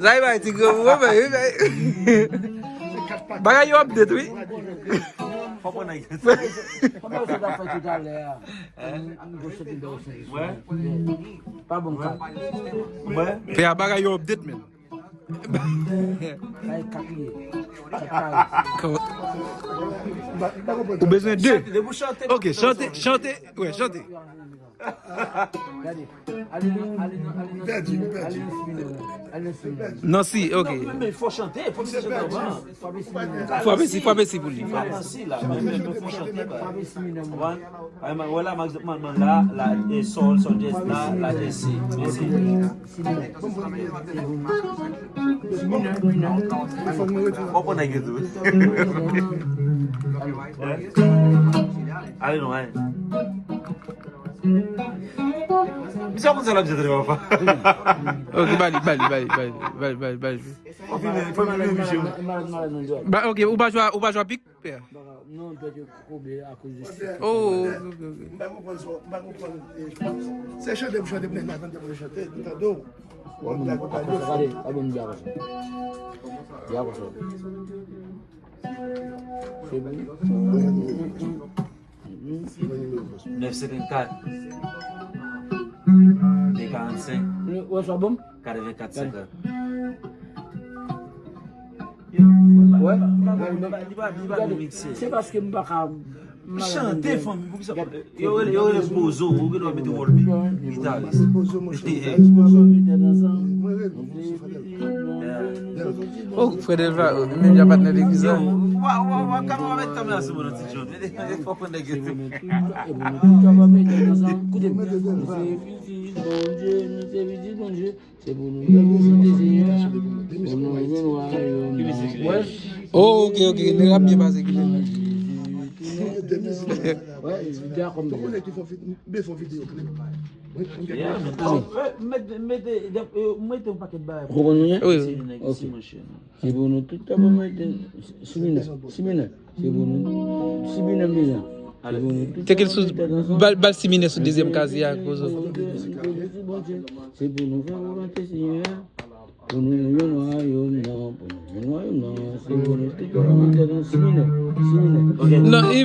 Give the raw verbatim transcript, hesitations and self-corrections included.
Sa e bay ti granmoun, wi, bay. Bagay yo update, wi. Fò pran nèg. Kòman yo sot ap fè toutalè a? Yon gwo sot yon gwo sot. Pa bon kat. Fè a bagay yo update, men. Bay kat li ye. Kat kare. Ou bezwen de. Ok, chante, chante. Wè, chante. Gade. Ale nan, ale nan, ale nan, ale nan si minè. Ale nan si minè. Nan si, ok. Non, men, men fò chante, fò misye chante anvan. Fò ap esi, fò ap esi pou li. Fò ap esi la, men, men, men fò chante, ba. Fò ap esi minè. Wè la, man, man, la, la, e, sol, sol dyèz, la, la dyèz, si. Mèsi. Bon, bon, nèg yo tou. Ale non, ale. Misye konn sa l ap di, tande, papa. Ok, ba li, ba li, ba li, ba li, ba li, ba li, ba li, ba li. Fò filme, fò filme misye. Ba, ok, ou pa jwe, ou pa jwe pik, pè? Non, pè, yo koube akoz de sik. Oh, ok, ok, ok. M pa konprann sa, m pa konprann, eh, se chante pou chante, pou nèg la tande pou chante, m tande w. Wè, bon, akonpanye w. Gade, wè, bon, byen konsa. Byen konsa. Se bon. Nèf senkannkat, de karannsenk, wè, sa bon? Katrevenkat, senkant. Wè, li pa, li pa remikse. Se paske m pa ka chante, fanmi, poukisa? Yo rele, yo rele Bozo, ou gen dwa mete wòl gitaris. Bozo, monchè, Bozo. Mwen rele Bozo, frè Delva. Oh, frè Delva, oh, li menm jan patnè legliz la. Yo, wa, wa, wa, kòman w ap mete tanmen la sou mwen, non, ti John? Fò pran nèg yo. Koute m. Nou se pitit Bondye, nou se pitit Bondye. Se pou nou, pou nou te Senyè, pou nou jwenn wayòm nan. Oh, ok, ok. Nèg ap byen pase, koute. Wè, li te akonpanye. Yeah, men, oh, eh, mete, mete, eh, mete yon pakèt bagay. Ou konprann mwen? Wi, wi. Ok. Se pou nou tout ta pou mete siminè, siminè. Se pou nou siminè m bezwen. Se pou nou tout ta pou mete ansanm. Bal, bal siminè sou dezyèm kazye a, Bozo. Se pou nou fè volonte Senyè a. Pou nou jwenn wayòm nan, pou nou jwenn wayòm nan. Se pou nou tout ta pou mete ansanm. Siminè, siminè. Non, li